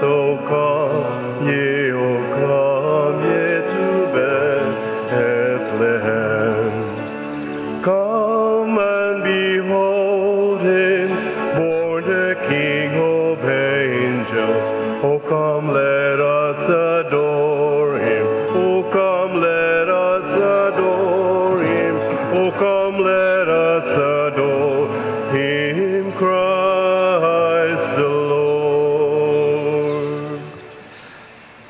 Oh, come ye, oh, come ye to Bethlehem. Come and behold him, born the King of angels. Oh, come, let us adore him. Oh, come, let us adore him. Oh, come, let us adore him, Christ the Lord.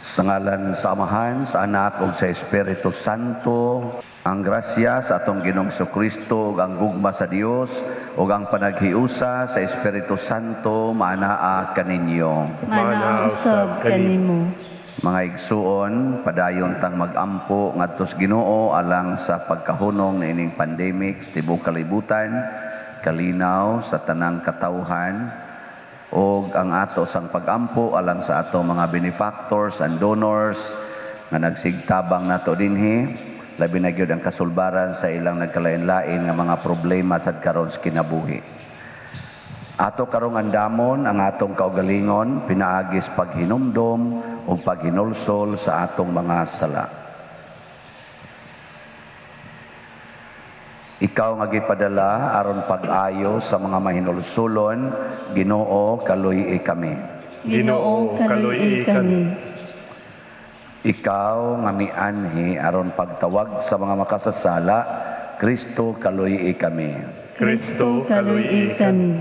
Sa ngalan sa Amahan, sa Anak ug sa Espiritu Santo, ang grasya sa atong Ginoong Kristo ug ang gugma sa Dios ug ang panaghiusa sa Espiritu Santo maanaa kaninyo. Maanaa usab kanimo. Mga igsuon, padayon tang magampo ngadto sa Ginoo alang sa pagkahunong niining pandemic sa tibuok kalibutan, kalinaw sa tanang katawhan, ug ang ato sang pagampo alang sa ato mga benefactors and donors nga nagsigtabang nato dinhi, labi na gyud ang kasulbaran sa ilang nagkalain-lain nga mga problema sad karon sa kinabuhi. Ato karong andamon ang atong kaugalingon pinaagi sa paghinumdom ug paghinulsol sa atong mga sala. Ikaw nga gipadala aron pag-ayo sa mga mahinulsulon, Ginoo, kaluy-i kami. Ginoo, kaluy-i kami. Ikaw nga mianhi aron pagtawag sa mga makasasala, Kristo, kaluy-i kami. Kristo, kaluy-i kami.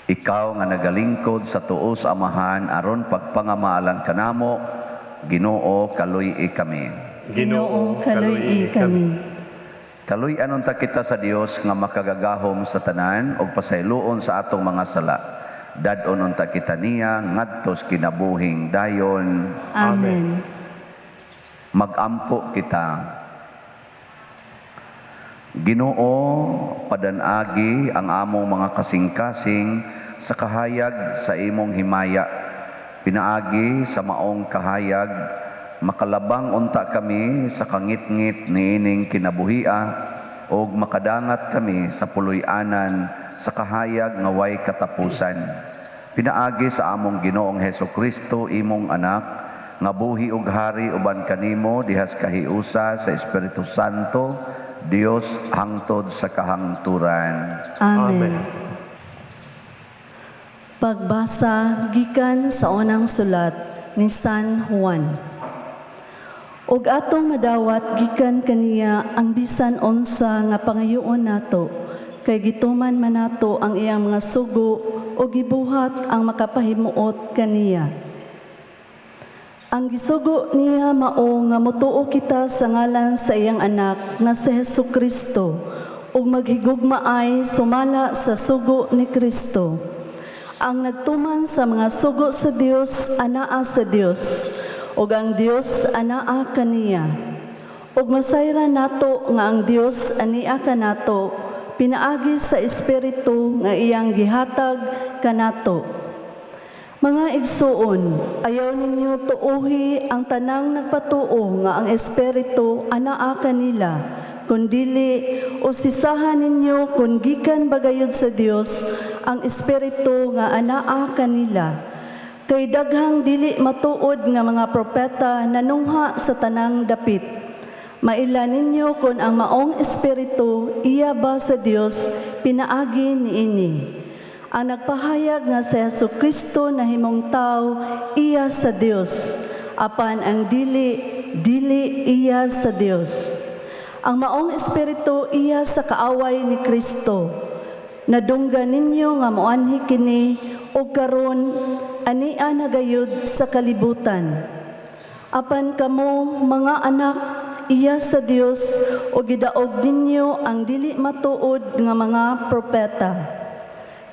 Ikaw nga nagalingkod sa tuo sa Amahan aron pagpangamaalang kanamo, Ginoo, kaluy-i kami. Ginoo, kaluy-i kami. Kaluy-an unta kita sa Dios nga makagagahom sa tanan ug pasayloon sa atong mga sala. Dad-on unta kita niya ngadto sa kinabuhing dayon. Amen. Magampo kita. Ginoo, padanagi ang among mga kasing-kasing sa kahayag sa imong himaya. Pinaagi sa maong kahayag, makalabang unta kami sa kangitngit niining kinabuhia ug makadangat kami sa puloy-anan sa kahayag nga way katapusan. Pinaagi sa among Ginoong Heso Kristo, imong anak, nga buhi ug hari uban kanimo dihas kahiusa sa Espiritu Santo, Dios hangtod sa kahangturan. Amen. Pagbasa gikan sa unang sulat ni San Juan. Ug atong madawat gikan kaniya ang bisan unsa nga pangayoon nato, kay gituman man nato ang iyang mga sugo ug gibuhat ang makapahimuot kaniya. Ang gisugo niya mao nga motuo kita sa ngalan sa iyang anak nga si Hesus Kristo ug maghigugmaay sumala sa sugo ni Kristo. Ang nagtuman sa mga sugo sa Dios anaa sa Dios ug ang Dios anaa kaniya. Ug masayran nato nga ang Dios ania kanato pinaagi sa Espiritu nga iyang gihatag kanato. Mga igsuon, ayaw ninyo tuuhi ang tanang nagpatuo nga ang Espiritu anaa kanila, kundili usisahan ninyo kung gikan bagayod sa Dios ang Espiritu nga anaa kanila. Kay daghang dili matuod nga mga propeta nanungha sa tanang dapit. Maila ninyo kung ang maong Espiritu iya ba sa Dios pinaagi niini. Ang nagpahayag nga si Hesus Kristo nahimong tao iya sa Dios, apan ang dili, dili iya sa Dios. Ang maong espiritu iya sa kaaway ni Kristo. Nadunggan ninyo nga moanhi kini ug karon ania na gayud sa kalibutan. Apan kamo, mga anak, iya sa Dios ug gidaog ninyo ang dili matuod nga mga propeta.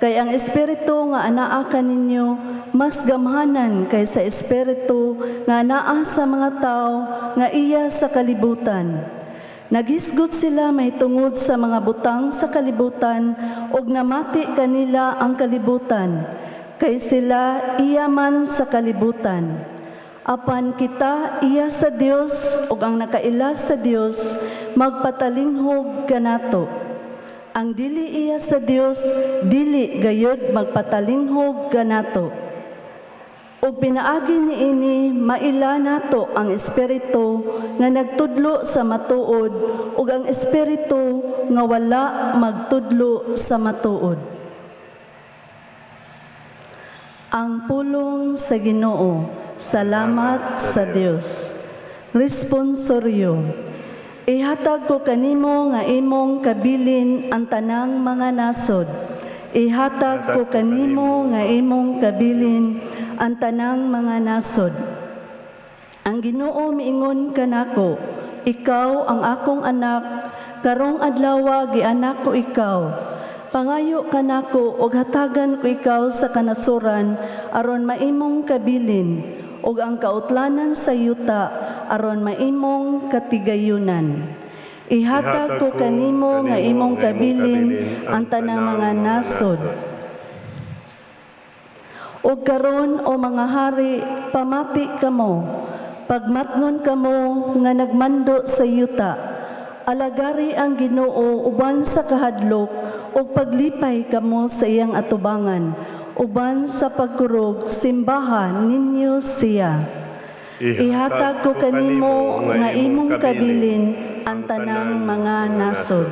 Kay ang espiritu nga anaa kaninyo mas gamhanan kaysa espiritu nga anaa sa mga tao nga iya sa kalibutan. Naghisgot sila mahitungod sa mga butang sa kalibutan ug namati kanila ang kalibutan, kay sila iya man sa kalibutan. Apan kita iya sa Dios ug ang nakaila sa Dios magpatalinghog kanato. Ang dili iya sa Dios dili gayod magpatalinghog kanato. Ug pinaagi niini maila nato ang Espiritu nga nagtudlo sa matuod ug ang espiritu nga wala magtudlo sa matuod. Ang pulong sa Ginoo. Salamat sa Dios. Responsoryo. Ihatag ko kanimo nga imong kabilin ang tanang mga nasod. Ihatag ko kanimo nga imong kabilin ang tanang mga nasod. Ang Ginoo miingon kanako, ikaw ang akong anak, karong adlawa gianak ko ikaw. Pangayo kanako og hatagan ko ikaw sa kanasuran aron maimong kabilin ug ang kautlanan sa yuta aron maimong katigayunan. Ihatag ko kanimo nga imong kabilin ang tanang mga nasod. Ug karon, o mga hari, pamati kamo. Pagmatngon kamo nga nagmando sa yuta. Alagari ang Ginoo uban sa kahadlok ug paglipay kamo sa iyang atubangan. Uban sa pagkurog, simbaha ninyo siya. Ihatag ko kanimo nga imong kabilin ang tanang mga nasod.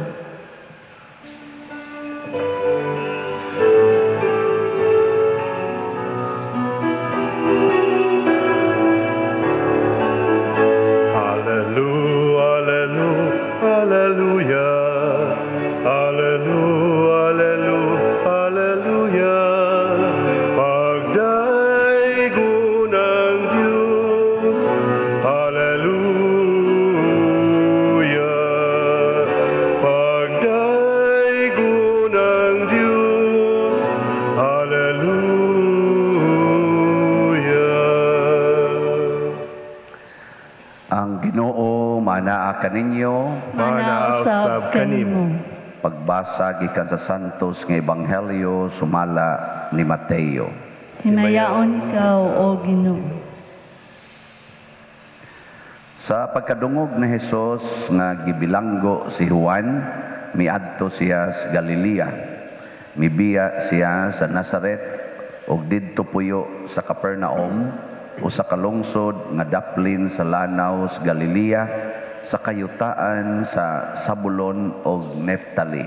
Hallelujah, hallelujah, hallelujah, hallelujah, hallelujah. Pagdaygon ang Diyos, hallelujah. Pagdaygon ang Diyos, hallelujah. Ang Ginoo manaa kaninyo. Manaa usab kanimo. Pagbasa gikan sa Santos nga Ebanghelyo sumala ni Mateo. Himayaon ikaw, O Ginoo. Sa pagkadungog ni Hesus nga gibilanggo si Juan, miadto siya sa Galilea. Mibiya siya sa Nazaret ug didto puyo sa Capernaum, usa ka lungsod nga daplin sa lanaw sa Galilea, sa kayutaan sa Sabulon ug Neftali.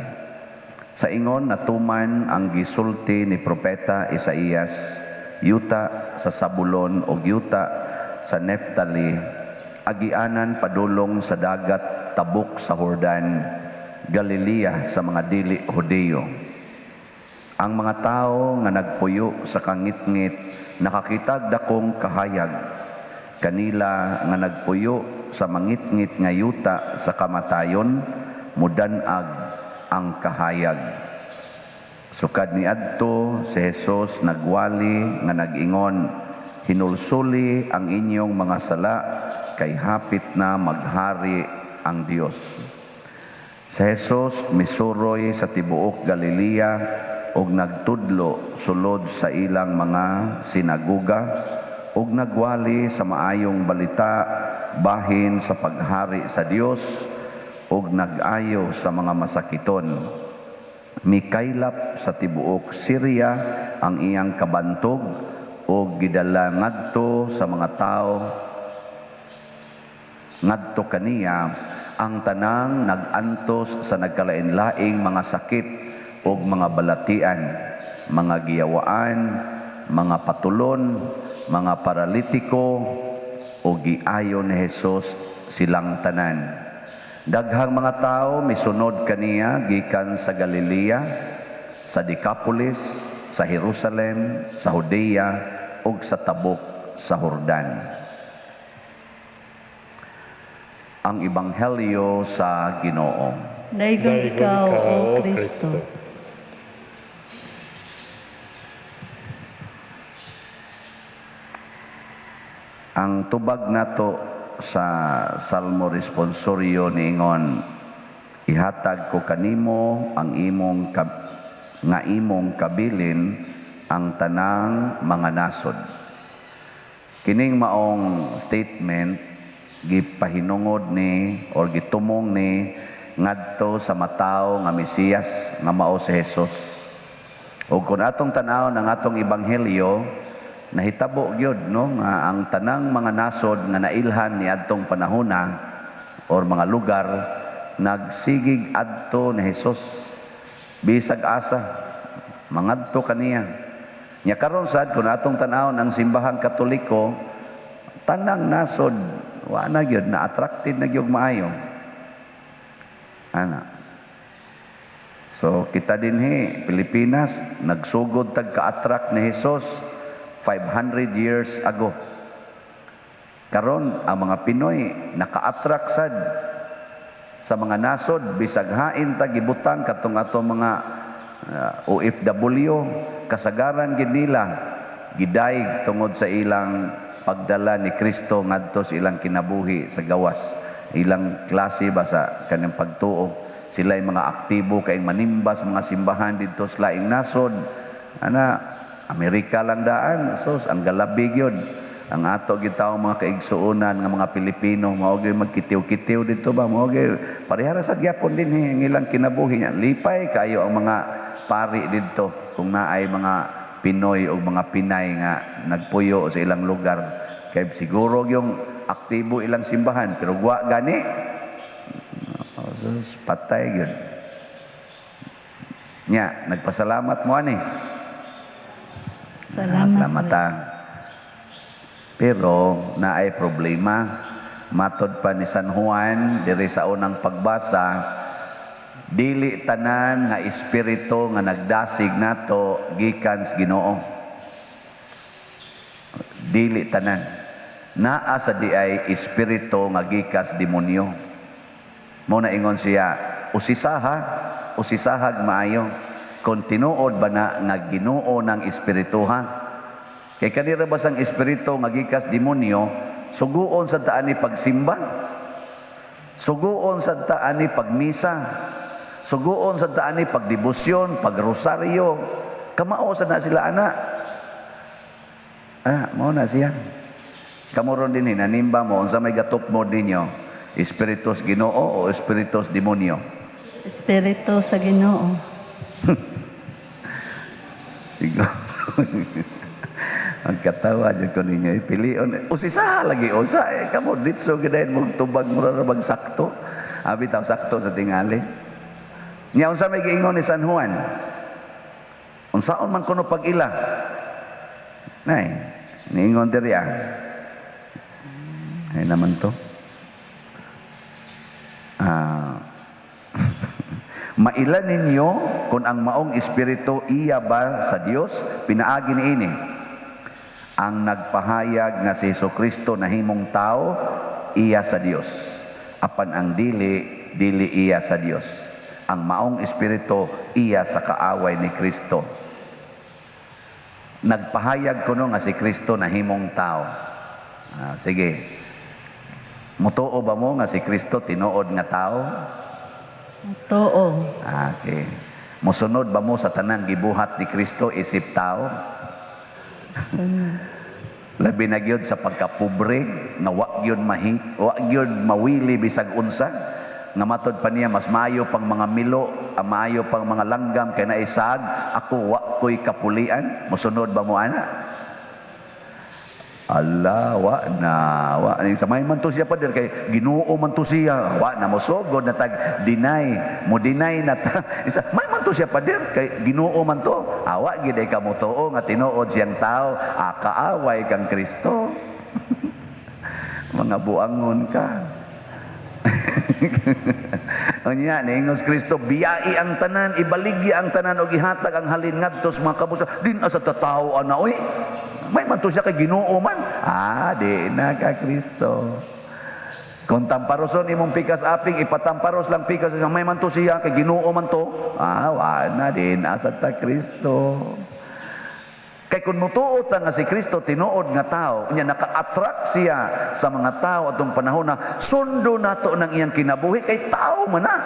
Sa ingon natuman ang gisulti ni propeta Isaías, yuta sa Sabulon ug yuta sa Neftali, agianan padulong sa dagat tabok sa Jordan, Galilea sa mga dili Hudiyo. Ang mga tawo nga nagpuyo sa kangitngit nakakitag dakong kahayag. Kanila nga nagpuyo sa mangitngit nga yuta sa kamatayon, mudan-ag ang kahayag. Sukad niadto si Jesus nagwali nga nag-ingon, hinulsuli ang inyong mga sala kay hapit na maghari ang Dios. Si Jesus misuroy sa tibuok Galilea ug nagtudlo sulod sa ilang mga sinaguga ug nagwali sa maayong balita bahin sa paghari sa Dios ug nag-ayo sa mga masakiton. Mikaylap sa tibuok Syria ang iyang kabantog ug gidala ngadto sa mga tawo ngadto kaniya ang tanang nag-antos sa nagkalain-laing mga sakit ug mga balatian, mga giyawaan, mga patulon, mga paralitiko, ug giayo ni Jesus silang tanan. Daghang mga tawo misunod kaniya gikan sa Galilea, sa Decapolis, sa Jerusalem, sa Judea ug sa tabok sa Jordan. Ang Ebanghelyo sa Ginoo. Daygon ikaw, O Kristo. Ang tubag nato sa Salmo Responsorio niingon, ihatag ko kanimo ang imong nga imong kabilin ang tanang mga nasod. Kining maong statement gipahinungod ni or gitumong ni ngadto sa matawo nga Mesiyas nga mao si Jesus. Ug kung atong tan-awon ang atong ebanghelyo, Nahitabo gyud, no, nga ang tanang mga nasod nga nailhan niadtong panahona or mga lugar nagsigig adto ni Hesus bisag asa mangadto kaniya. Nya karon sad, kun atong tan-awon ang Simbahang Katoliko, tanang nasod wa na gyud na attracted na gyud maayo ana. So kita dinhi Pilipinas, nagsugod tag ka-attract ni Hesus 500 years ago. Karon ang mga Pinoy naka-attract sad sa mga nasod bisag hain ta gibutang katong ato mga OFW. Kasagaran gid nila gidayeg tungod sa ilang pagdala ni Kristo ngadto sa ilang kinabuhi sa gawas, ilang klase ba sa kanang pagtuo. Sila mga aktibo kay manimbas mga simbahan didto sa laing nasod ana. Amerika lang daan, sos, ang galabi gyud ang ato gitaw mga kaigsuonan nga mga Pilipino, mao gyud magkitiw-kitiw dito ba, mao gyud parehara sa gyapon dinhi ang ilang kinabuhi niya. Lipay kayo ang mga pari didto kung naay mga Pinoy o mga Pinay nga nagpuyo sa ilang lugar, kay siguro yung aktibo ilang simbahan, pero wa gani. Oh, sus, patay gyud nya. Nagpasalamat mo ani. Salamat. Ah, salamat ah. Pero naay problema. Matod pa ni San Juan diri sa unang pagbasa, dili tanan nga espiritu nga nagdasig nato gikan sa Ginoo. Dili tanan. Naa sa di ay espiritu nga gikas demonyo. Mo na ingon siya, usisaha, usisahag maayo. Kung tinuod ba na nga Ginoo ng espiritu ha? Kay kanira ba sang espiritu nga gikas demonyo, suguon sa taan ni pagsimba? Suguon sa taan ni pagmisa? Suguon sa taan ni pagdebosyon, pagrosaryo? Kamao sa na sila ana. Ah, mao na siya. Kamo ron din nanimba mo, unsa may gatukmod ninyo? Espiritus Ginoo o espiritus demonyo? Espiritu sa Ginoo. Siguro. Ang katawa dyan ko ninyo, ipilion. Usisa lagi, usa. Eh, kamo, ditso, gadayon mong tubag, mura ra bag sakto. Abi taw sakto sa tingali. Nya unsa may giingon ni San Juan? Unsaon man kuno pag-ila? Nay, niingon diri ah. Ay naman to. Ah, maila ninyo kung ang maong espiritu iya ba sa Dios pinaagi niini. Ang nagpahayag nga si Jesu Kristo nahimong tao, iya sa Dios. Apan ang dili, dili iya sa Dios. Ang maong espiritu iya sa kaaway ni Kristo. Nagpahayag kuno nga si Kristo nahimong tao. Ah, sige. Mutuo ba mo nga si Kristo tinuod nga tao? Too. Ah, okay. Mosunod ba mo sa tanang gibuhat ni Kristo isip tao? Sunod. Labi na gyud sa pagkapobre nga wa gyud mahi, wa gyud mawili bisag unsa, nga matod pa niya mas maayo pang mga milo, ang maayo pang mga langgam kay naisag, ako wa ko'y kapulian. Mosunod ba mo ana? Allah, wa na, wa. Sa may man to siya pader kay Ginoo man to siya. Wa na mosugod na tag deny, mo deny na ta. Isa, may man to siya pader kay Ginoo man to. Awa gid ay kamutuo nga tinuod siyang tao, akaaway kang Kristo. Mga buangon ka. Unya, niingos Kristo, biyai ang tanan, ibaligya ang tanan og ihatag ang halin ngadto sa mga kabusa. Din asa tatawo ana oy. May man to siya kay Ginoo man. Ah, di na ka Kristo. Kung tamparoson imong pikas aping, ipatamparos lang pikas. May man to siya kay Ginoo man to. Ah, wa na din asa ta Kristo. Kay kung mutuo ta nga si Kristo tinuod nga tao, nya naka-attract siya sa mga tao atong panahon na sundo nato ng iyang kinabuhi kay tao man na.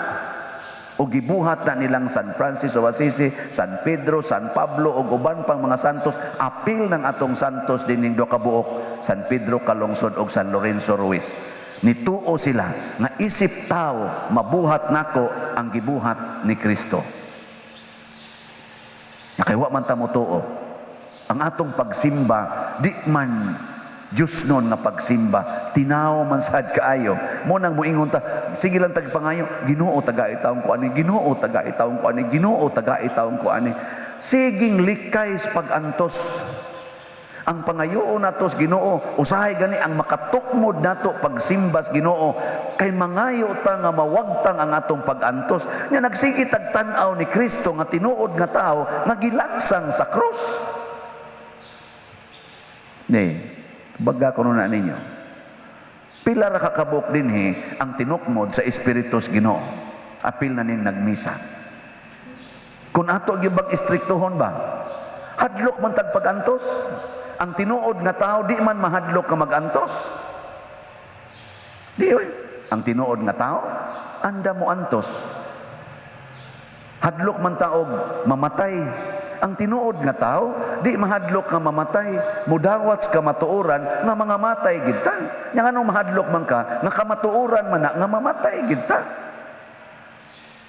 O gibuhat na nilang San Francis of Assisi, San Pedro, San Pablo ug uban pang mga santos, apil ng atong santos dining duha ka buok, San Pedro Calungsod ug San Lorenzo Ruiz. Nituo sila nga isip tao mabuhat nako ang gibuhat ni Kristo. Nya kay wa man ta motuo. Ang atong pagsimba di man Diyos nun nga pagsimba, tinaw man sad kaayo. Mo nang moingon ta, sige lang tagpangayo, "Ginoo, tagai taon ko ani, Ginoo, tagai taon ko ani, Ginoo, tagai taon ko ani." Siging likay sa pag-antos. Ang pangayoon nato sa Ginoo, usahay gani ang makatukmod nato pagsimba sa Ginoo, kay mangayo ta nga mawagtang ang atong pag-antos. Nya nagsige tag tan-aw ni Kristo nga tinuod nga tao nga gilansang sa krus. Ne, baga ko na ninyo. Pila ra ka kabuok dinhi ang tinukmod sa Espiritu sa Ginoo? Apil na ning nagmisa. Kung ato gyud bang istriktohon ba? Hadlok man tag pag-antos. Ang tinuod nga tao di man mahadlok nga mag-antos. Di oy. Ang tinuod nga tao anda mo antos. Hadlok man taog mamatay. Ang tinuod nga tao di mahadlok nga mamatay. Mudawat sa kamatuoran nga mga matay gid ta. Nya nganong mahadlok man ka nga kamatuoran man na nga mamatay gid ta?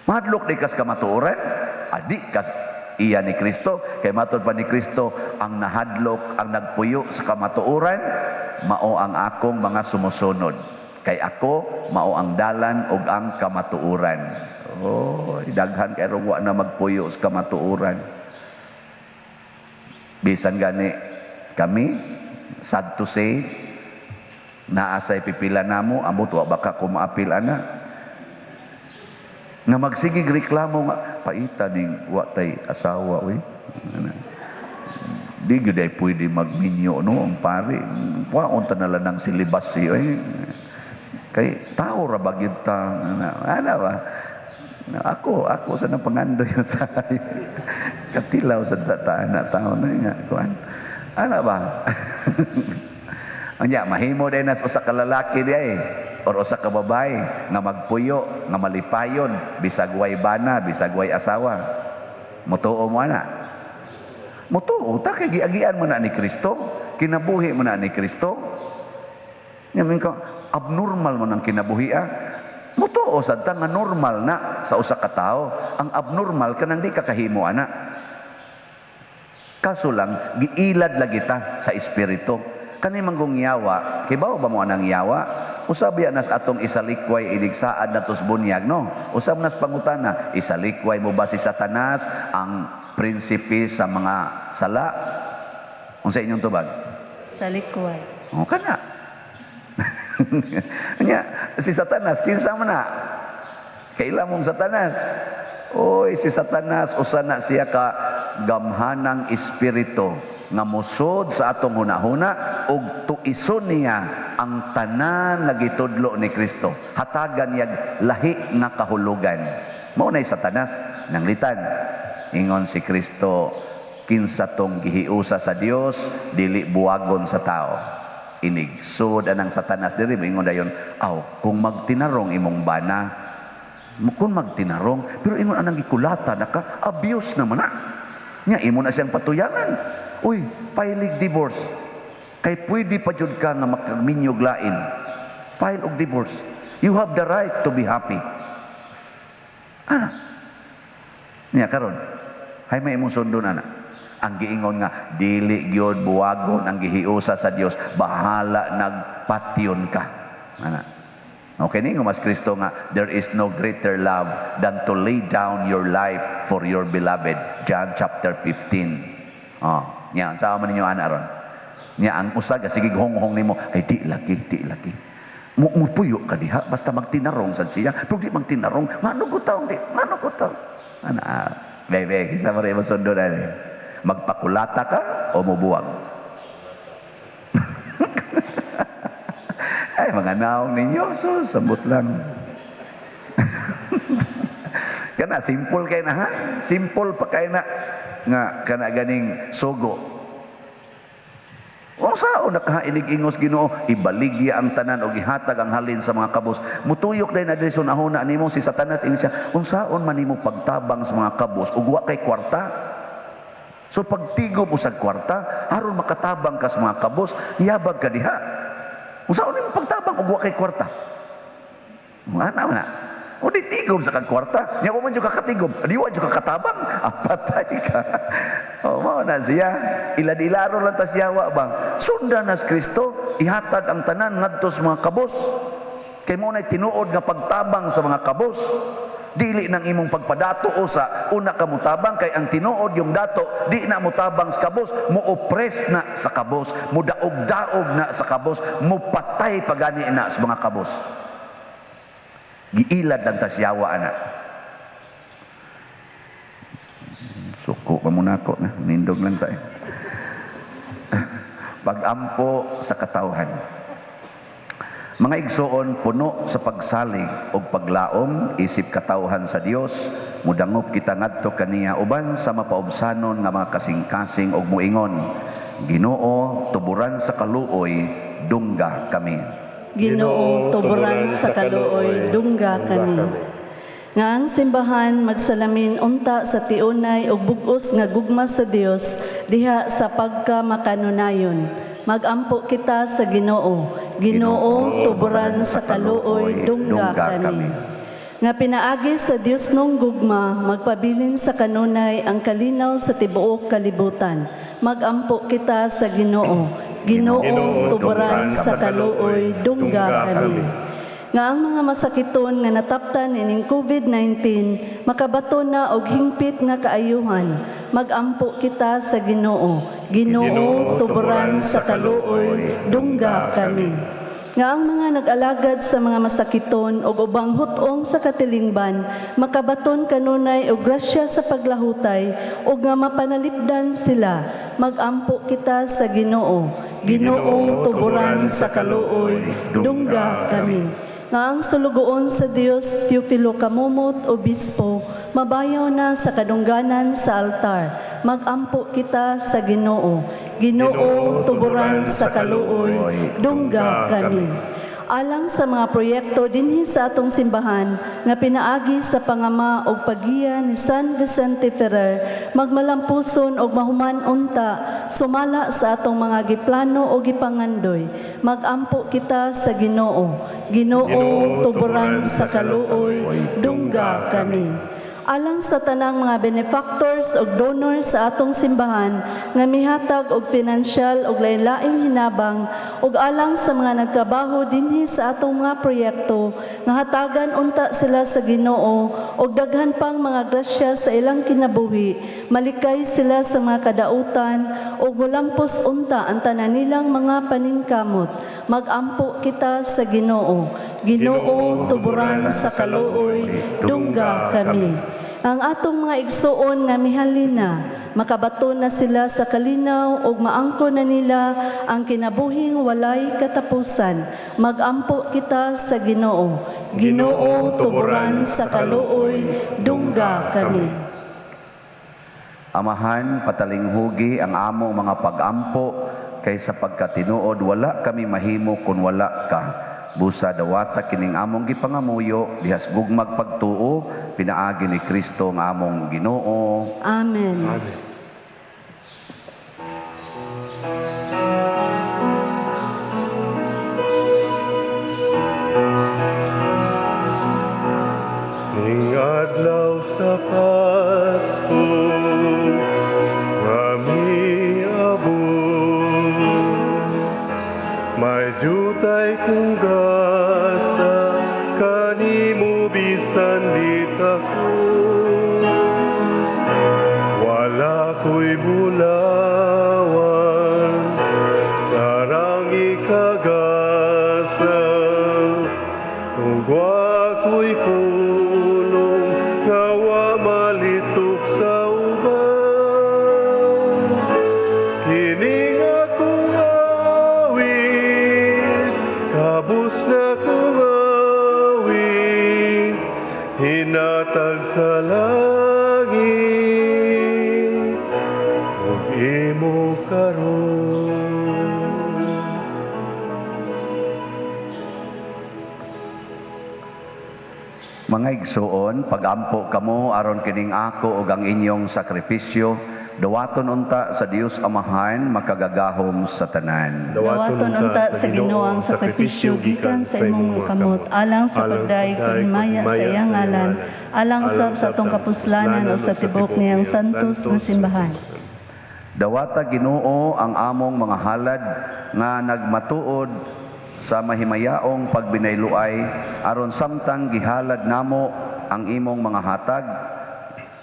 Mahadlok di kas kamatuoran? Adi kas iya ni Kristo, kay matod pa ni Kristo, ang nahadlok, ang nagpuyo sa kamatuoran, mao ang akong mga sumusunod. Kay ako mao ang dalan ug ang kamatuoran. Oh, daghan kay wa na magpuyo sa kamatuoran. Bisan gani kami, sad to say, naa say pipila namo, amot wa baka ko maapil ana, nga magsigig reklamo nga paita ning wa tay asawa oy. Ana. Di gyud ay pwede magminyo, no, ang pare. Wa unta na lang ng celibacy oy. Kay tao ra ba gyud ta? Ana, ana ba? Ako ako sa napangandoy sa katilaw sa tata tao na nga kuan. Ana ba? Anya mahimo din nas usa ka lalaki di ay or usa ka babae nga magpuyo nga malipayon bisag way bana, bisag way asawa. Mutuo mo ana? Mutuo ta kay giagian mo na ni Kristo, kinabuhi mo na ni Kristo. Nya ka abnormal mo nang kinabuhi ah. Mutuo sad ta nga normal na sa usa ka tawo. Ang abnormal kanang di ka kahimo ana. Kaso lang giilad lagi ta sa espiritu. Kani manggong yawa, kibaw ba mo anang yawa? Usab ya nas atong isalikway inig saad na tos bunyag, no? Usab nas pangutana, isalikway mo ba si Satanas ang prinsipe sa mga sala? Unsa inyong tubag? Salikway. O kana. Nya si Satanas kinsa man na? Kaila mong Satanas? Oy, si Satanas usa na siya ka gamhanang espiritu nga musod sa atong hunahuna ug tuison niya ang tanan nga gitudlo ni Kristo. Hatagan niya lahi nga kahulugan. Mao nay Satanas nanglitan. Ingon si Kristo, kinsa tong gihiusa sa Dios dili buwagon sa tao. Inigsod anang Satanas diri, moingon dayon, aw kung magtinarong imong bana, kung magtinarong, pero ingon anang gikulata naka abuse naman na. Nya imo na siyang patuyangan. Uy, filing divorce. Kay pwede pa jud ka nga makaminyog lain. File og divorce. You have the right to be happy. Ana. Nya karon, hay may imong sundon ana. Ang giingon nga dili gyud buwagon ang gihiusa sa Dios, bahala nagpatyon ka. Ana. Okay ni mas Kristo nga there is no greater love than to lay down your life for your beloved. John chapter 15. Oh, nya sa man ninyo ana ron? Nya ang usa ga sige honghong nimo ay di lagi, di lagi. Mupuyo ka diha basta magtinarong sad siya. Pero di magtinarong, ngano ko taong di, ngano ko taong. Ana, ah, bebe, kinsa man imo sundon ani? Magpakulata ka o mubuwag? Ay, mga naong ninyo, so, sambot lang. Kana, simple kay na, ha? Simple pa kay na, nga, kana ganing sugo. O sao nakainig-ingos Ginoo, ibaligya ang tanan og ihatag ang halin sa mga kabos. Mutuyok day na diri sa nahuna nimo si Satanas ingon siya, unsaon man nimo pagtabang sa mga kabos ug wa kay kwarta? So pagtigom usag kwarta, aron makatabang ka sa mga kabos, yabag ka diha. Unsaon nimo pagtabang ug wa kay kwarta? Ana man na. O di tigom sa kag kwarta, nya wa man jud ka katigom, di wa jud ka katabang, ah, patay ka. Oh, mao na siya. Ilad-ilaro lang tas yawa ba. Sundan nas Kristo, ihatag ang tanan ngadto sa mga kabos. Kay mo na tinuod nga pagtabang sa mga kabos. Dili nang imong pagpadato o sa una ka mutabang, kay ang tinuod yung dato di na mutabang sa kabos, mo-oppress na sa kabos, mo daog-daog na sa kabos, mo patay pagani na sa mga kabos. Giilad lang tas yawa ana. Suko pa muna ako na, nindog lang tayo. Pagampo sa katawhan. Mga igsoon, puno sa pagsalig og paglaom isip katawhan sa Dios, mudangop kita ngadto kaniya uban sa mapaubsanon nga mga kasing-kasing og moingon, Ginoo, tuburan sa kaluoy, dungga kami. Ginoo, tuburan sa kaluoy, dungga kami. Nga ang simbahan magsalamin unta sa tiunay ug bug-os nga gugma sa Dios diha sa pagka makanunayon. Magampo kita sa Ginoo. Ginoo, tuburan sa kaluoy, dungga kami. Nga pinaagi sa Dios nung gugma, magpabilin sa kanunay ang kalinaw sa tibuok kalibutan. Magampo kita sa Ginoo. Ginoo, tuburan sa kaluoy, dungga kami. Nga ang mga masakiton nga nataptan ining COVID-19 makabaton na og hingpit nga kaayuhan. Magampo kita sa Ginoo. Ginoo, tuburan sa kaluoy, dungga kami. Nga ang mga nag-alagad sa mga masakiton og ubang hut-ong sa katilingban makabaton kanunay og grasya sa paglahutay ug nga mapanalipdan sila. Magampo kita sa Ginoo. Ginoo, tuburan sa kaluoy, dungga kami. Nga ang sulugoon sa Dios Teofilo Camomot, Obispo, mabayaw na sa kadungganan sa altar. Magampo kita sa Ginoo. Ginoo, tuburan sa kaluoy, dungga kami. Alang sa mga proyekto dinhi sa atong simbahan nga pinaagi sa pangama og paggiya ni San Vicente Ferrer, magmalampuson og mahuman unta sumala sa atong mga giplano o gipangandoy. Magampo kita sa Ginoo. Ginoo, tuburan sa kaluoy, dungga kami. Alang sa tanang mga benefactors ug donors sa atong simbahan nga mihatag og pinansyal ug lain-laing hinabang, ug alang sa mga nagtrabaho dinhi sa atong mga proyekto, nga hatagan unta sila sa Ginoo og daghan pang mga grasya sa ilang kinabuhi, malikay sila sa mga kadautan ug mulampos unta ang tanan nilang mga paningkamot. Magampo kita sa Ginoo. Ginoo, tuburan sa kaluoy, dungga kami. Ang atong mga igsuon nga mihalina, makabato na sila sa kalinaw ug maangko na nila ang kinabuhing walay katapusan. Magampo kita sa Ginoo. Ginoo, tuburan sa kaluoy, dungga kami. Amahan, patalinghugi ang among mga pagampo, kay sa pagkatinuod wala kami mahimo kun wala ka. Busa dawata kining among gipangamuyo dihas gugmag pagtuo pinaagi ni Kristo nga among Ginoo. Amen. Amen. Ning adlaw sa Pasko nga miabot, may jutay kong gasa kanimo bisan litakos. Wala ko'y bulawan, sarang ikagasa, ug wa ko'y pulong nga wa malitok sa ubas. Kini nga akong awit, kabus na kong awit, hinatag sa langit ug imo karon. Mga igsuon, pagampo kamo aron kining ako ug ang inyong sakripisyo dawaton unta sa Dios Amahan makagagahom sa tanan. Dawaton unta sa Ginoo ang sakripisyo gikan sa imong mga kamot, alang sa pagdayeg paghimaya sa iyang ngalan, alang usab sa atong kapuslanan ug sa tibuok niyang santos nga simbahan. Dawata, Ginoo, ang among mga halad nga nagmatuod sa mahimayaong pagbinayloay, aron samtang gihalad namo ang imong mga hatag,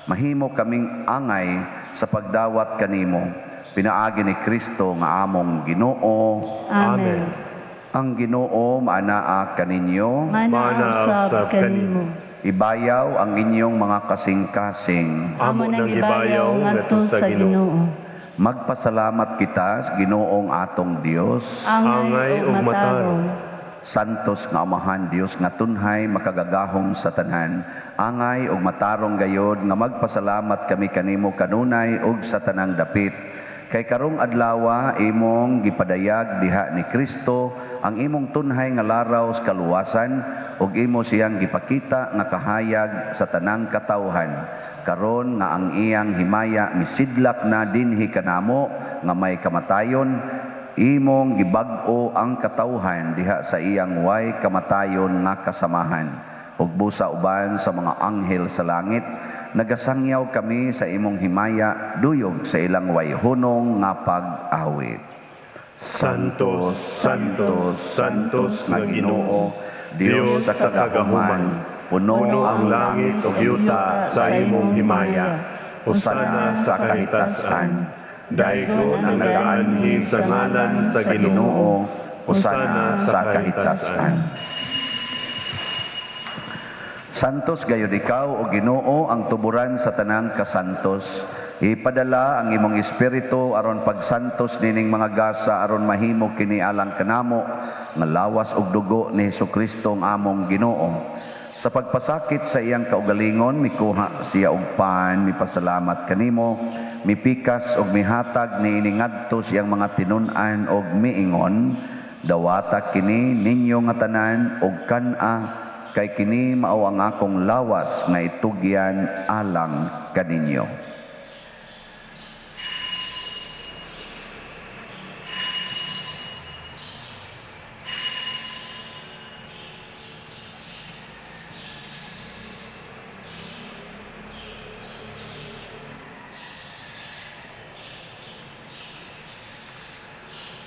mahimo kaming angay sa pagdawat kanimo pinaagi ni Kristo nga among Ginoo. Amen. Ang Ginoo maanaa kaninyo. Manaa usab kanimo. Ibayaw ang inyong mga kasing-kasing. Amo nang gibayaw ngadto sa Ginoo. Magpasalamat kita sa Ginoong atong Dios. Angay ug matarong. Santos nga Amahan, Dios nga tunhay makagagahom sa tanan, angay ug matarong gayod nga magpasalamat kami kanimo kanunay ug sa tanang dapit. Kay karong adlawa imong gipadayag diha ni Kristo ang imong tunhay nga laraw sa kaluwasan ug imo siyang gipakita nga kahayag sa tanang katawhan. Karon nga ang iyang himaya misidlak na dinhi kanamo nga may kamatayon, imong gibag-o ang katawhan diha sa iyang way kamatayon nga kasamahan. Ug busa uban sa mga anghel sa langit, nagasangyaw kami sa imong himaya duyog sa ilang way hunong nga pag-awit. Santos, Santos, Santos nga Ginoo, Dios sa kagahuman, puno ang langit ug yuta sa imong himaya. Hosana sa kahitasan. Daygon ang nagaanhi sa ngalan sa Ginoo. Hosana sa kahitasan. Santos gayud ikaw, o Ginoo, ang tuburan sa tanang kasantos. Ipadala ang imong espiritu aron pagsantos nining mga gasa aron mahimo kini alang kanamo nga lawas ug dugo ni Hesukristo ang among Ginoo. Sa pagpasakit sa iyang kaugalingon, mikuha siya og pan, mipasalamat kanimo, mipikas og mihatag niini ngadto sa iyang mga tinun-an og miingon: "Dawata kini ninyo nga tanan og kan-a, kay kini mao ang akong lawas nga itugyan alang kaninyo."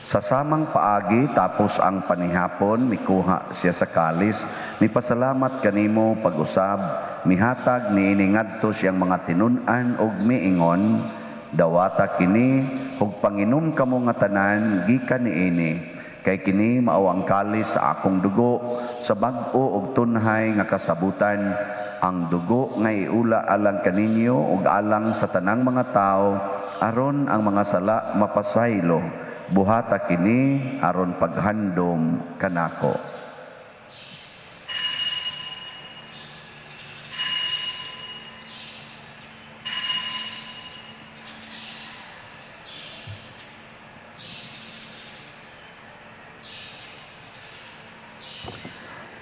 Sa samang paagi, tapos ang panihapon, mikuha siya sa kalis, mipasalamat kanimo pag-usab, mihatag niini ngadto sa iyang mga tinun-an og miingon: "Dawata kini ug panginom kamo nga tanan gikan niini, kay kini mao ang kalis sa akong dugo sa bag-o ug tunhay nga kasabutan, ang dugo nga iula alang kaninyo ug alang sa tanang mga tawo aron ang mga sala mapasaylo. Buhata kini aron paghandom kanako."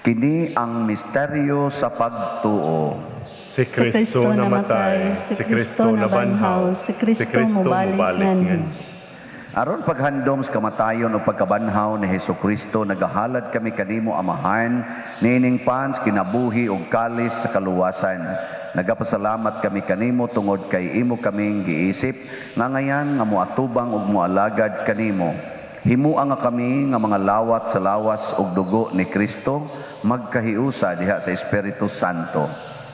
Kini ang misteryo sa pagtuo. Si Kristo namatay, si Kristo nabanhaw, si Kristo mobalik nganhi. Aron paghandom sa kamatayon o pagkabanhaw ni Hesukristo, nagahalad kami kanimo, Amahan, niining pan sa kinabuhi ug kalis sa kaluwasan. Nagapasalamat kami kanimo tungod kay imo kaming giisip nga ngayan nga moatubang ug moalagad kanimo. Himua nga kami nga mga lawat sa lawas ug dugo ni Kristo magkahiusa diha sa Espiritu Santo.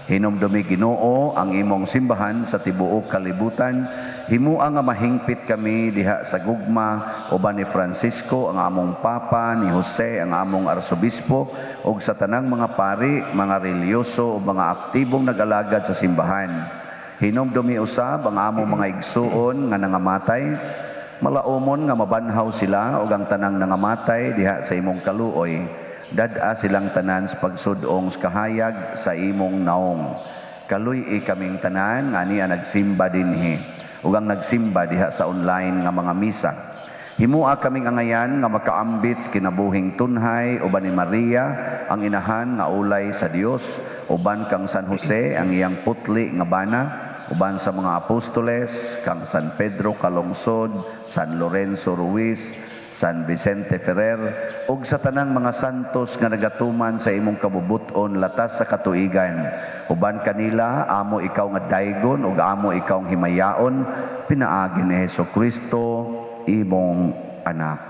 Hinumdumi, Ginoo, ang imong simbahan sa tibuok kalibutan. Himua nga mahingpit kami diha sa gugma uban ni Francisco ang among Papa, ni Jose ang among Arsobispo, ug sa tanang mga pari, mga relihiyoso ug mga aktibong nag-alagad sa simbahan. Hinumdumi usab ang among mga igsuon nga nangamatay. Malaumon nga mabanhaw sila ug ang tanang nangamatay diha sa imong kaluoy. Dad-a silang tanan sa pagsudong sa kahayag sa imong naong. Kaluy-i kaming tanan nga niya nagsimba dinhi ug ang nagsimba diha sa online nga mga misa. Himua kaming angayan nga makaambit sa kinabuhing tunhay uban ni Maria ang inahan nga ulay sa Dios, uban kang San Jose ang iyang putli nga bana, uban sa mga apostoles, kang San Pedro Calungsod, San Lorenzo Ruiz, San Vicente Ferrer, ug sa tanang mga santos nga nagatuman sa imong kabubut-on latas sa katuigan. Uban kanila, amo ikaw nga daygon ug amo ikaw nga himayaon, pinaagi ni Hesukristo, imong anak.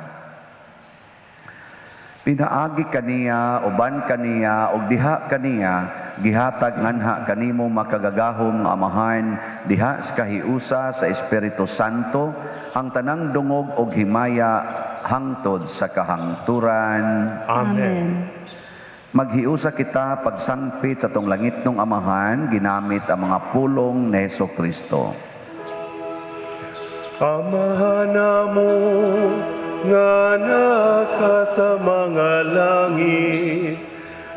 Pinaagi kaniya, uban kaniya, ug diha kaniya, gihatag nganha kanimo makagagahom nga Amahan, diha sa kahiusa sa Espiritu Santo, ang tanang dungog ug himaya hangtod sa kahangturan. Amen. Maghiusa kita pagsangpit sa tong langitnong Amahan, ginamit ang mga pulong ni Hesukristo. Amahan namo nga naa ka sa mga langit,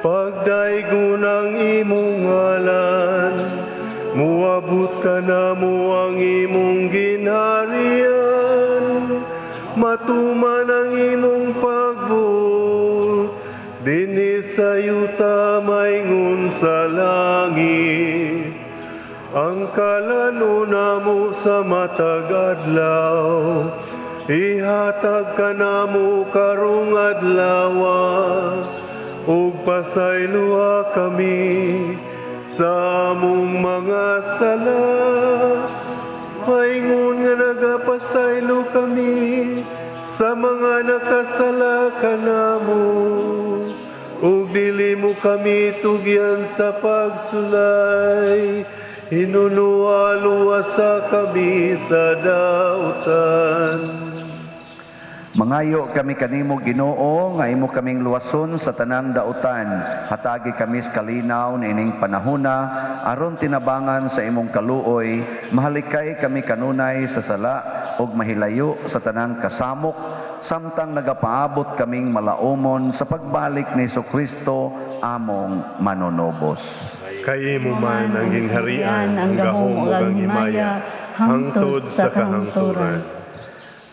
pagdaygon ang imong ngalan, muabot ka namo ang imong ginharian, matuman ang imong pagbuot, dinhi sa yuta maingon sa langit. Ang kalan-on namo sa matag adlaw, ihatag kanamo karong adlawa, ug pasayloa kami sa among mga sala, maingon nga nagapasaylo kami sa mga nakasala kanamo, ug dili mo kami tugyan sa pagsulay, hinunoa luwasa kami sa dautan. Mangayo kami kanimo Ginoo nga imo kaming luwason sa tanang dautan. Hatagi kami sa kalinaw niining panahona aron tinabangan sa imong kaluoy, mahalikay kami kanunay sa sala ug mahilayo sa tanang kasamok samtang nagapaabot kaming malaumon sa pagbalik ni Hesukristo among manunobos. Kay imo man ang gingharian, ang gahom ug ang himaya hangtod sa kahangturan.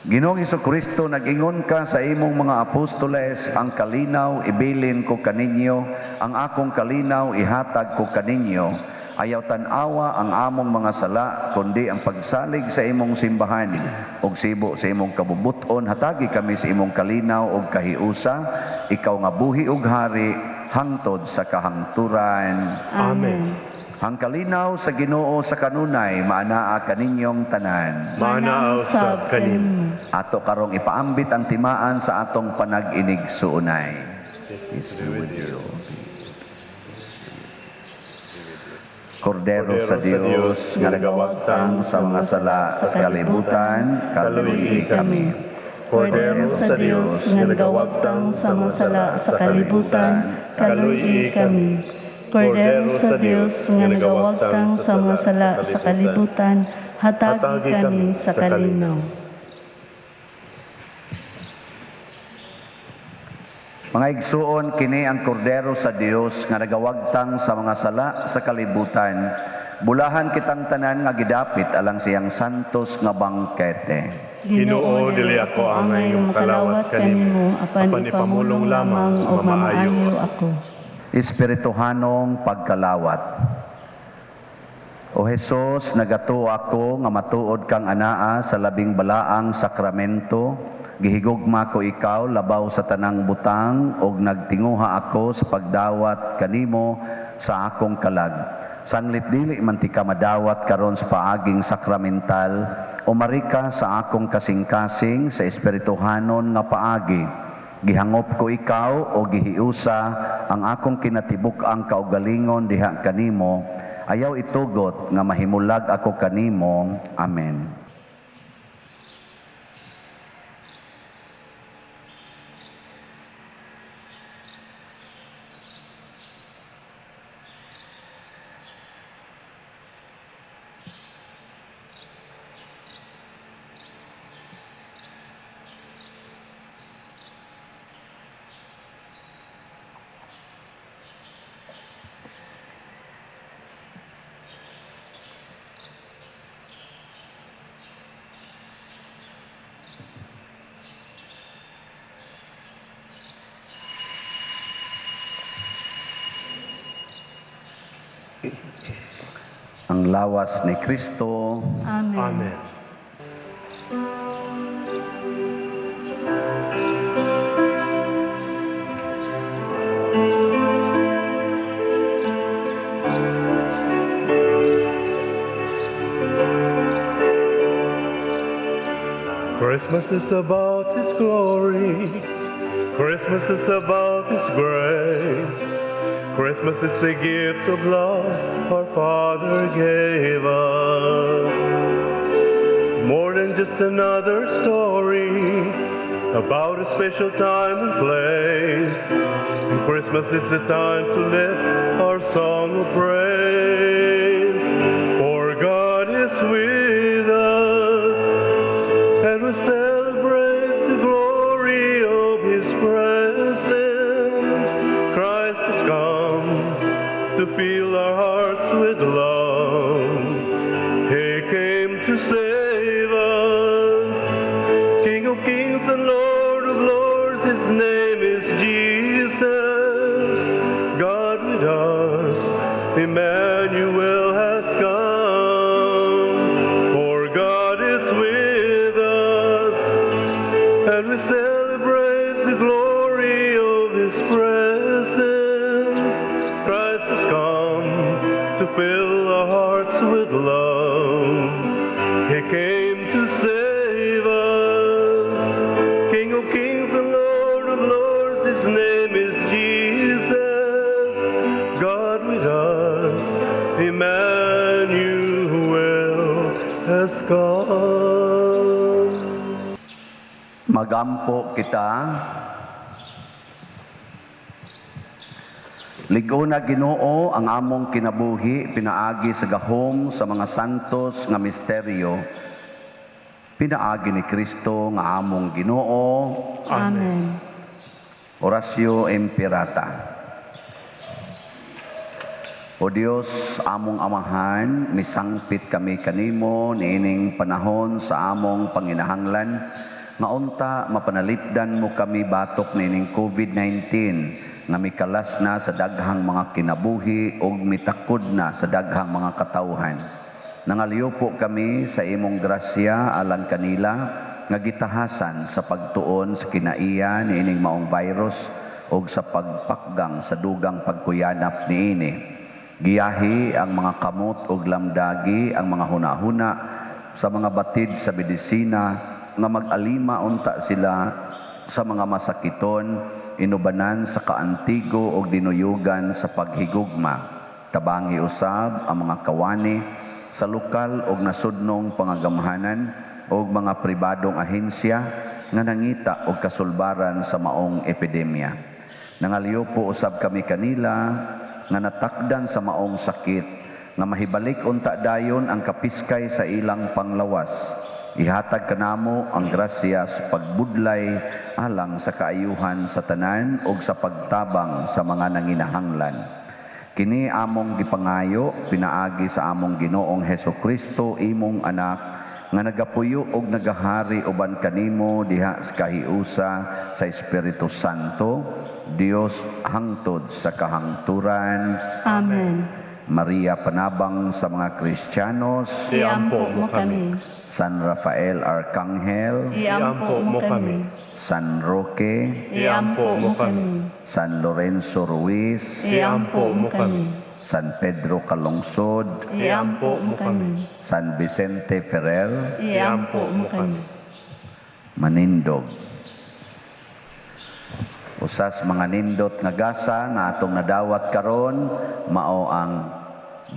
Ginoong Hesukristo, nag-ingon ka sa imong mga apostoles, ang kalinaw ibilin ko kaninyo, ang akong kalinaw ihatag ko kaninyo. Ayaw tan-awa ang among mga sala, kundi ang pagsalig sa imong simbahan ug sibo sa imong kabubuton, hatagi kami sa imong kalinaw ug kahiusa, ikaw nga buhi ug hari hangtod sa kahangturan. Amen. Ang kalinaw sa Ginoo sa kanunay maanaa kaninyong tanan. Maanaa usab kanimo. Ato karong ipaambit ang timaan sa atong panag-inig suunay. Peace be with you. Kordero sa Dios nga nagawagtang sa mga sala sa kalibutan, kaluoyi kami. Kordero sa Dios nga nagawagtang sa mga sala sa kalibutan, kaluoyi kami. Kordero sa Dios nga nagawagtang sa mga sala sa kalibutan, hatagi kami sa kalinaw. Mga igsuon, kini ang kordero sa Dios nga nagawagtang sa mga sala sa kalibutan. Bulahan kitang tanan nga gidapit alang siyang santos nga bangkete. Ginoo, dili ako angay nga makalawat kanimo, apan ipamulong lamang ug mamaayo ako. Espirituhanong pagkalawat. O Hesus, nagatuo ako nga matuod kang anaa sa labing balaang sakramento. Gihigugma ko ikaw labaw sa tanang butang ug nagtinguha ako sa pagdawat kanimo sa akong kalag. Sanglit dili man ti ka madawat karon sa paaging sakramental, umari ka sa akong kasing-kasing sa espirituhanon nga paagi. Gihangop ko ikaw o gihiusa ang akong kinatibuk-ang kaugalingon diha kanimo. Ayaw itugot nga mahimulag ako kanimo. Amen. Ang lawas ni Kristo. Amen. Amen. Christmas is about His glory. Christmas is about His grace. Christmas is a gift of love our Father gave us. More than just another story about a special time and place. And Christmas is the time to lift our song of praise. For God is with us, and we celebrate the glory of His presence. Christ has come to fill our hearts with love. He came to save us. King of kings and Lord of lords, His name is Jesus. God with us, Emmanuel has come. For God is with us, and we celebrate the glory of His presence. Christ has come to fill our hearts with love. He came to save us. King of kings and Lord of lords, His name is Jesus. God with us, Emmanuel has come. Magampo kita. Lig-on na, Ginoo, ang among kinabuhi pinaagi sa gahom sa mga santos nga misteryo. Pinaagi ni Kristo nga among Ginoo. Amen. Oratio Imperata. O Dios, among Amahan, misangpit kami kanimo niining panahon sa among panginahanglan nga unta mapanalipdan mo kami batok niining COVID-19 nga mikalas na sa daghang mga kinabuhi ug mitakod na sa daghang mga katawhan. Nangaliw kami sa imong grasya alang kanila nga gitahasan sa pagtuon sa kinaiya niining maong virus ug sa pagpakgang sa dugang pagkuyanap niini. Giyahi ang mga kamot ug lamdagi ang mga hunahuna sa mga batid sa medisina nga mag-alima unta sila sa mga masakiton, inubanan sa kaantigo ug dinuyugan sa paghigugma. Tabangi usab ang mga kawani sa lokal ug nasudnong pangagamhanan ug mga pribadong ahensya nga nangita og kasulbaran sa maong epidemya. Nangaliw usab kami kanila nga natakdan sa maong sakit nga mahibalik unta dayon ang kapiskay sa ilang panglawas. Ihatag kanamo ang grasya sa pagbudlay alang sa kaayuhan sa tanan ug sa pagtabang sa mga nanginahanglan. Kini among gipangayo pinaagi sa among Ginoong Hesus Kristo, imong anak, nga nagapuyo og nagahari uban kanimo diha sa kahiusa sa Espiritu Santo, Dios, hangtod sa kahangturan. Amen. Maria, panabang sa mga Kristiyanos, Iampo mo kami. San Rafael Arcangel, Iampo mo kami. San Roque, Iampo mo kami. San Lorenzo Ruiz, Iampo mo kami. San Pedro Calungsod, Iampo mo kami. San Vicente Ferrer, Iampo mo kami. Manindog. Usas mga nindot nga gasa nga atong nadawat karon mao ang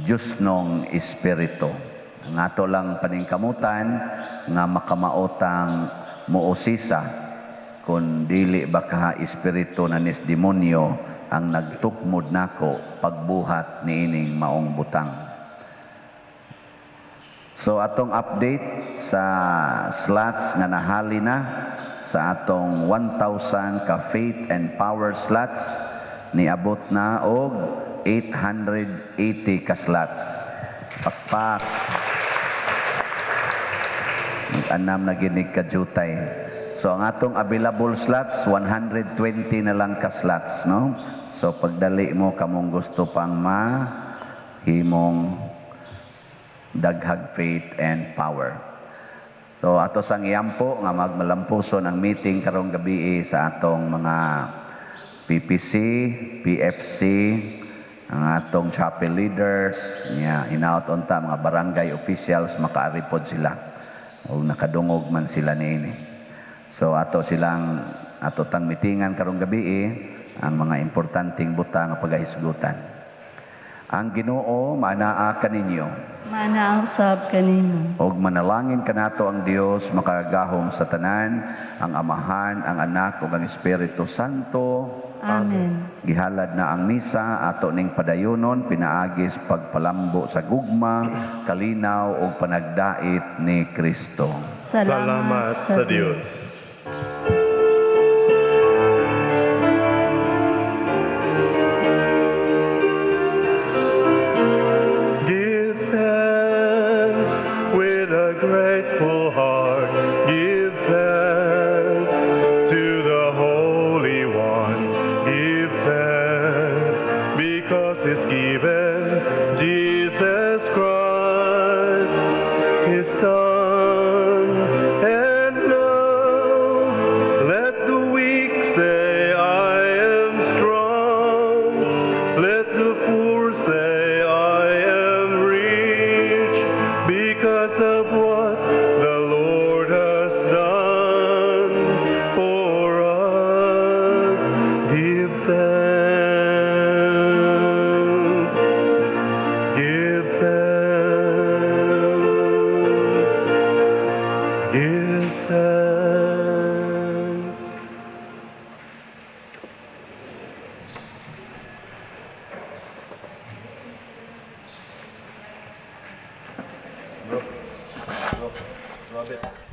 Diyosnong Espiritu. Ang ato lang paningkamutan nga makamaotang muusisa kung dili ba kaha espiritu na nis demonyo ang nagtukmod nako pagbuhat niining maong butang. So atong update sa slots nga nahali na sa atong 1,000 ka faith and power slots, niabot na og 880 ka slots. Pakpak. Anam na ginig ka jutay. So ang atong available slots, 120 na lang ka slots, no? So pagdali mo kamong gusto pang ma himong daghag faith and power. So ato sang iampo nga magmalampuson ang meeting karong gabi sa atong mga PPC, PFC, ang atong chapel leaders, nya hinaot unta mga barangay officials makaari pod sila o nakadungog man sila niini. So ato silang ato tang mitingan karong gabi eh, ang mga importanteng butang nga pagahisgutan. Ang Ginoo maanaa kaninyo. Maanaa usab kanimo. Og manalangin kanato ang Dios makagagahom sa tanan, ang Amahan, ang Anak ug ang Espiritu Santo. Amen. Gihalad na ang misa ato ning padayonon pinaagi sa pagpalambo sa gugma, kalinaw ug panagdait ni Kristo. Salamat sa Dios. Give thanks with a grateful heart. Give thanks to the Holy One. Give thanks because He's given Jesus Christ, His Son. And now let the weak say, "I am strong." Let the poor say, "I am rich," because of what the Lord has done for us. Give thanks. Give thanks. Give thanks. Bro, bro, Robert.